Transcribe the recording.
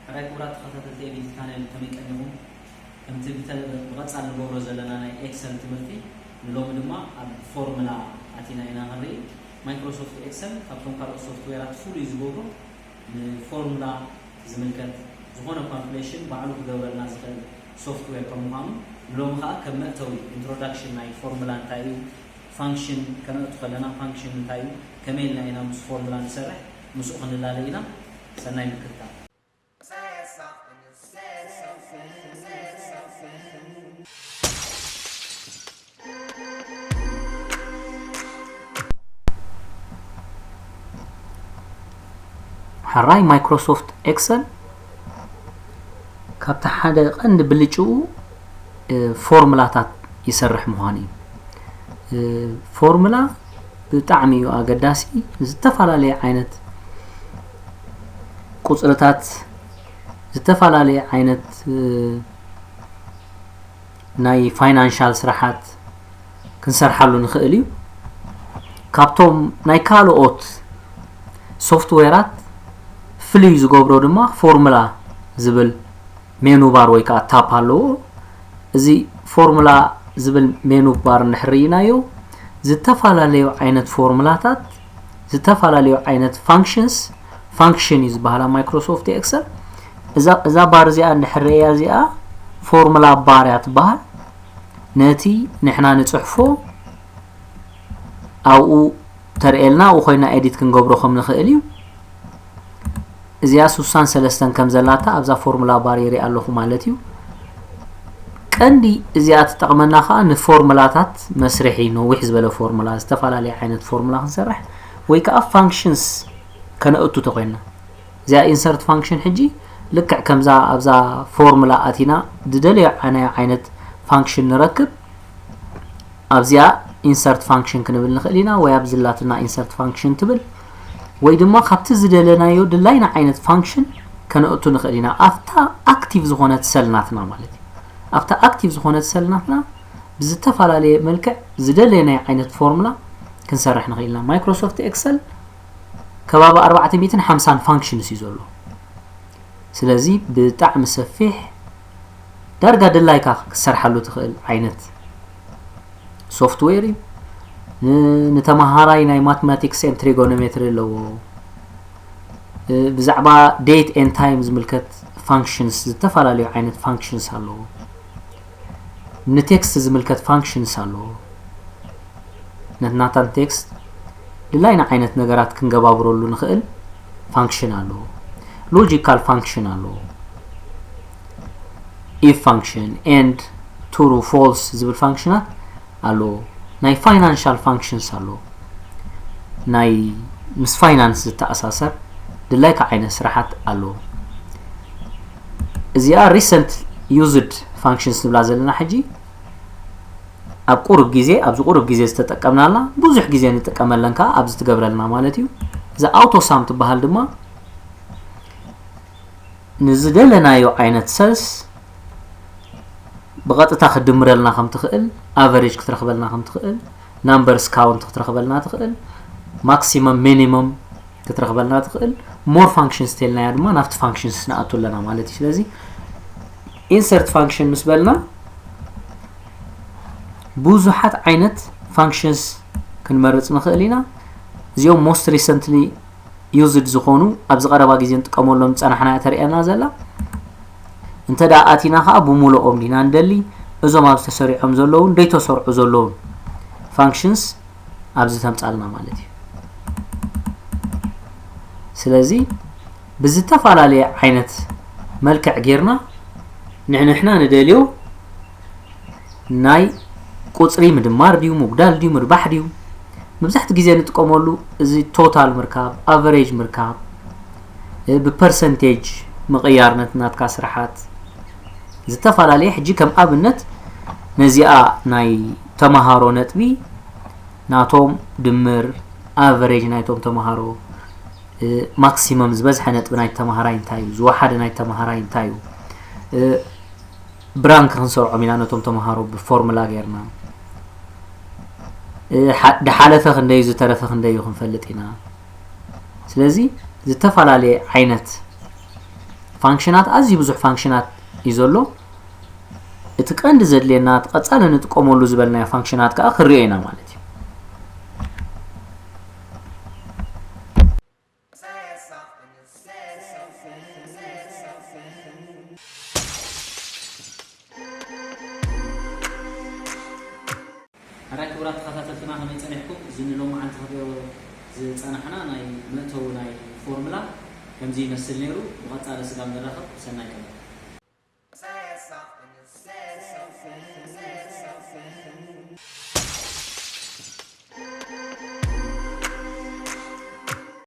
ሕራይ ክቡራት ተኸታተልቲ ኤቢቲ ቻነል፣ ከመይ ቀኒኹም? ከምቲ ብተ-፣ ብቐጻሊ ንገብሮ ዘለና ናይ ኤክሰል ትምህርቲ፣ ንሎሚ ድማ ኣብ ፎርሙላ ኣቲና ኢና ክንርኢ። ማይክሮሶፍት ኤክሰል ካብቶም ካልኦት ሶፍትዌራት ፍሉይ ዝገብሮ፣ ንፎርሙላ ዝምልከት ዝኾነ ካልኩሌሽን ባዕሉ ክገብረልና ዝኽእል ሶፍትዌር ከም ምዃኑ፣ ንሎሚ ኸኣ ከም መእተዊ፣ ኢንትሮዳክሽን፣ ናይ ፎርሙላ እንታይ እዩ፣ ፋንክሽን ከነእቱ ከለና ፋንክሽን እንታይ እዩ፣ ከመይ ኢልና ኢና ምስ ፎርሙላ ንሰርሕ፣ ምስኡ ክንላለ ኢና። ሰናይ ምክትታል። ሕራይ ማይክሮሶፍት ኤክሰል ካብቲ ሓደ ቀንዲ ብልጭኡ፣ እ፣ ፎርሙላታት ይሰርሕ ምዃኑ እዩ። እ፣ ፎርሙላ ብጣዕሚ እዩ ኣገዳሲ። ዝተፈላለየ ዓይነት ቁጽርታት፣ ዝተፈላለየ ዓይነት፣ እ፣ ናይ ፋይናንሻል ስራሓት ክንሰርሓሉ ንኽእል እዩ። ካብቶም ናይ ካልኦት ሶፍትዌራት ፍልይ ዝገብሮ ድማ ፎርሙላ ዝብል ሜኑ ባር ወይ ከዓ ታፕ ኣለዎ። እዚ ፎርሙላ ዝብል ሜኑ ባር እንድሕር ርኢናዮ፣ ዝተፈላለዩ ዓይነት ፎርሙላታት፣ ዝተፈላለዩ ዓይነት ፋንክሽንስ፣ ፋንክሽን እዩ ዝበሃላ ማይክሮሶፍት ኤክሰል። እዛ፣ እዛ ባር እዚኣ እንድሕር ርኢያ፣ እዚኣ ፎርሙላ ባር እያ ትበሃል። ነቲ ንሕና ንጽሕፎ ኣብኡ ተርእየልና፣ ኣብኡ ኮይና ኤዲት ክንገብሮ ከም ንኽእል እዩ። እዚኣ ስሳን ሰለስተን ከም ዘላታ ኣብዛ ፎርሙላ ባር ይርኢ ኣለኹ ማለት እዩ። ቀንዲ እዚኣ ትጠቕመና ከኣ ንፎርሙላታት መስርሒ፣ ነዊሕ ዝበለ ፎርሙላ፣ ዝተፈላለየ ዓይነት ፎርሙላ ክንሰርሕ ወይ ከኣ ፋንክሽንስ ከነእቱ ተኮይንና። እዚኣ ኢንሰርት ፋንክሽን ሕጂ ልክዕ ከምዛ ኣብዛ ፎርሙላ ኣቲና ዝደለዮ ናይ ዓይነት ፋንክሽን ንረክብ። ኣብዚኣ ኢንሰርት ፋንክሽን ክንብል ንኽእል ኢና፣ ወይ ኣብዚ ላትና ኢንሰርት ፋንክሽን ትብል፣ ወይ ድማ ካብቲ ዝደለናዮ ድላይና ዓይነት ፋንክሽን ከነእቱ ንኽእል ኢና። ኣብታ ኣክቲቭ ዝኾነት ሰል ናትና ማለት እዩ። ኣብታ ኣክቲቭ ዝኾነት ሰል ናትና ብዝተፈላለየ መልክዕ ዝደለናዮ ዓይነት ፎርሙላ ክንሰርሕ ንኽእል ኢና። ማይክሮሶፍት ኤክሰል ከባቢ ኣርባዕተ ሚእትን ሓምሳን ፋንክሽንስ እዩ ዘሎ። ስለዚ ብጣዕሚ ሰፊሕ፣ ዳርጋ ድላይካ ክትሰርሓሉ ትኽእል ዓይነት ሶፍትዌር እዩ። ን-፣ ንተመሃራይ ናይ ማትማቲክስ ኤንድ ትሪጎኖሜትሪ ኣለዎ። እ፣ ብዛዕባ ዴት ኤንድ ታይም ዝምልከት ፋንክሽንስ፣ ዝተፈላለዩ ዓይነት ፋንክሽንስ ኣለዎ። ንቴክስት ዝምልከት ፋንክሽንስ ኣለዎ። ነቲ ናታን ቴክስት ድላይና ዓይነት ነገራት ክንገባብረሉ ንኽእል ፋንክሽን ኣለዎ። ሎጂካል ፋንክሽን ኣለዎ። ኢፍ ፋንክሽን ኤንድ ትሩ ፎልስ ዝብል ፋንክሽናት ኣለዎ። ናይ ፋይናንሻል ፋንክሽንስ ኣለዎ። ናይ ምስ ፋይናንስ ዝተኣሳሰር ድላይካ ዓይነት ስራሓት ኣለዎ። እዚኣ ሪሰንት ዩዝድ ፋንክሽንስ ንብላ ዘለና ሕጂ፣ ኣብ ቁሩብ ግዜ፣ ኣብዚ ቁሩብ ግዜ ዝተጠቀምናላ፣ ብዙሕ ግዜ ንጥቀመለን ከኣ ኣብዚ ትገብረልና ማለት እዩ። እዛ ኣውቶ ሳም ትበሃል ድማ ንዝደለናዮ ዓይነት ሰልስ ብቐጥታ ክትድምረልና ከም ትኽእል፣ ኣቨሬጅ ክትረኽበልና ከም ትኽእል፣ ናምበርስ ካውንት ክትረኽበልና ትኽእል፣ ማክሲመም ሚኒመም ክትረኽበልና ትኽእል። ሞር ፋንክሽንስ ተልናያ ድማ ናብቲ ፋንክሽንስ ንኣቱ ኣለና ማለት እዩ። ስለዚ ኢንሰርት ፋንክሽን ምስ በልና ብዙሓት ዓይነት ፋንክሽንስ ክንመርጽ ንኽእል ኢና። እዚኦም ሞስት ሪሰንትሊ ዩዝድ ዝኾኑ፣ ኣብዚ ቀረባ ግዜ ንጥቀመሎም ዝጸናሕና እያ ተርእየና ዘላ። እንተ ደኣ ኣቲና ኸኣ ብምሉኦም ዲና ንደሊ፣ እዞም ኣብዚ ተሰሪዖም ዘለውን ደይተሰርዑ ዘለውን ፋንክሽንስ ኣብዚ ተምጻልና ማለት እዩ። ስለዚ ብዝተፈላለየ ዓይነት መልክዕ ጌርና ንሕንሕና ንደልዮ ናይ ቁጽሪ ምድማር ድዩ፣ ምጉዳል ድዩ፣ ምርባሕ ድዩ፣ መብዛሕትኡ ግዜ ንጥቀመሉ እዚ ቶታል ምርካብ፣ ኣቨሬጅ ምርካብ፣ እ፣ ብፐርሰንቴጅ ምቕያር ነት-፣ ናትካ ስራሓት ዝተፈላለየ። ሕጂ ከም ኣብነት ነዚኣ ናይ ተመሃሮ ነጥቢ ናቶም ድምር፣ ኣቨሬጅ ናይቶም ተመሃሮ፣ እ፣ ማክሲመም ዝበዝሐ ነጥቢ ናይ ተመሃራይ እንታይ እዩ፣ ዝወሓደ ናይ ተመሃራይ እንታይ እዩ፣ እ፣ ብራንክ ክንሰርዖም ኢና ነቶም ተምሃሮ ብፎርሙላ ጌርና። እ፣ ሓ- ድሓለፈ ክንደዩ ዝተረፈ ክንደዩ ክንፈልጥ ኢና። ስለዚ ዝተፈላለየ ዓይነት ፋንክሽናት፣ ኣዝዩ ብዙሕ ፋንክሽናት እዩ ዘሎ። እቲ ቀንዲ ዘድልየና፣ እቲ ቀጻሊ ንጥቀመሉ ዝበልናዮ ፋንክሽናት ከዓ ክንሪኦ ኢና ማለት እዩ። ኣራይ ክቡራት ተኸታተልትና ከመይ ጸኒሕኩም? እዚ ንሎማዓንቲ ክሪኦ ዝጸናሕና ናይ መእተዊ ናይ ፎርሙላ ከምዚ ይመስል ነይሩ። ብቐጻሊ ስጋብ ንራኸብ ሰናይ ቀን።